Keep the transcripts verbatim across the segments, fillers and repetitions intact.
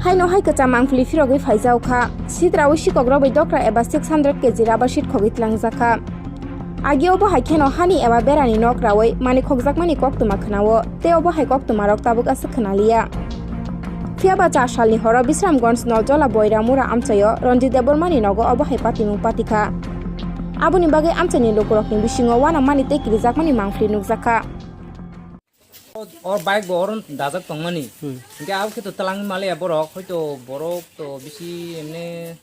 Haino hai kwcham mangpili phirogwi phaijao kha. Seat raui sikok rogwi dokra eba six hundred K G rubber sheet khogwi tlangjak kha. Agi obo hai kheno hani eba berani nok raui mani khokjakmani koktwma khwnao, tei obo hai koktwma rok tabuk aswk khwnaliya. Phiya ba char salni horo Bisramganj Noljola Boiramura amchaio Ranjit Debbarmani nogo obo hai patimung patikha. Aboni bagwi amchaini lukurokni bisingo uanamani tei kirijakmani mangpili nukjakha. O, o bike bo oro dajak tongmani. Hmm. Hingke abo khe to twlangwi maliya borok, hoito borok to bisi emne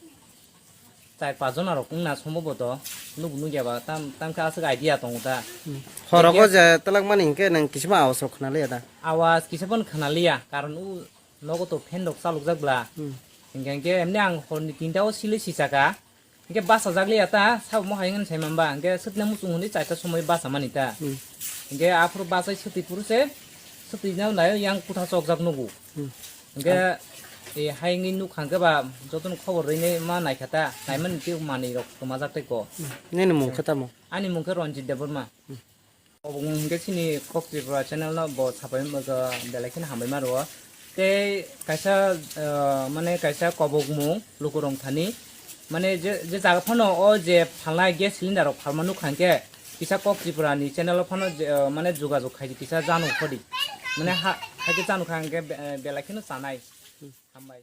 char pas jona rok wngna sombobo to, nuk nukya ba tam, tam khe aswk idea tongo ta. Hmm. Horogo je twlangmani hingke nang kisima awas rok khwnaliya da? Awas kisa phano khwnaliya, karon u nogo to fan rok chalokjak bla. Hmm. Hingke, hingke emne ang horni tinta o silei sisaka. Hingke bachajak liya ta, sabo mo hai wngmani sai mamba, hingke swtna muchung hwnwi chaita somoi bachamani ta. Hmm. Hingke aphuru bachai swtwi phuru se, swtwi no naio yang kutha chokjak nugo. Hmm. Hingke, e, hai wngwi nukha hingke ba, jotono khobor rwinai ma naikha ta, naimani tei manwi rok twmajak tei ko. Hmm. Nini mung khe tamo? Ani mung khe Ranjit Debbarma. Hmm. Kobokmung hingke chini Kok Tripura channel no bo sapai belai kheno hambai ma rwo. Tei kaisa, ah, mane kaisa kobokmung lukurok thani, mane je, je jaga phano o je phalnai gas cylinder rok phalma nukha hingke kisa Kok Tripura ni channel o phano je, ah, mane jogajog khaidi kisa jano khodi. Mane ha, haike jano kha hingke be-, belai kheno chanai. Hambai.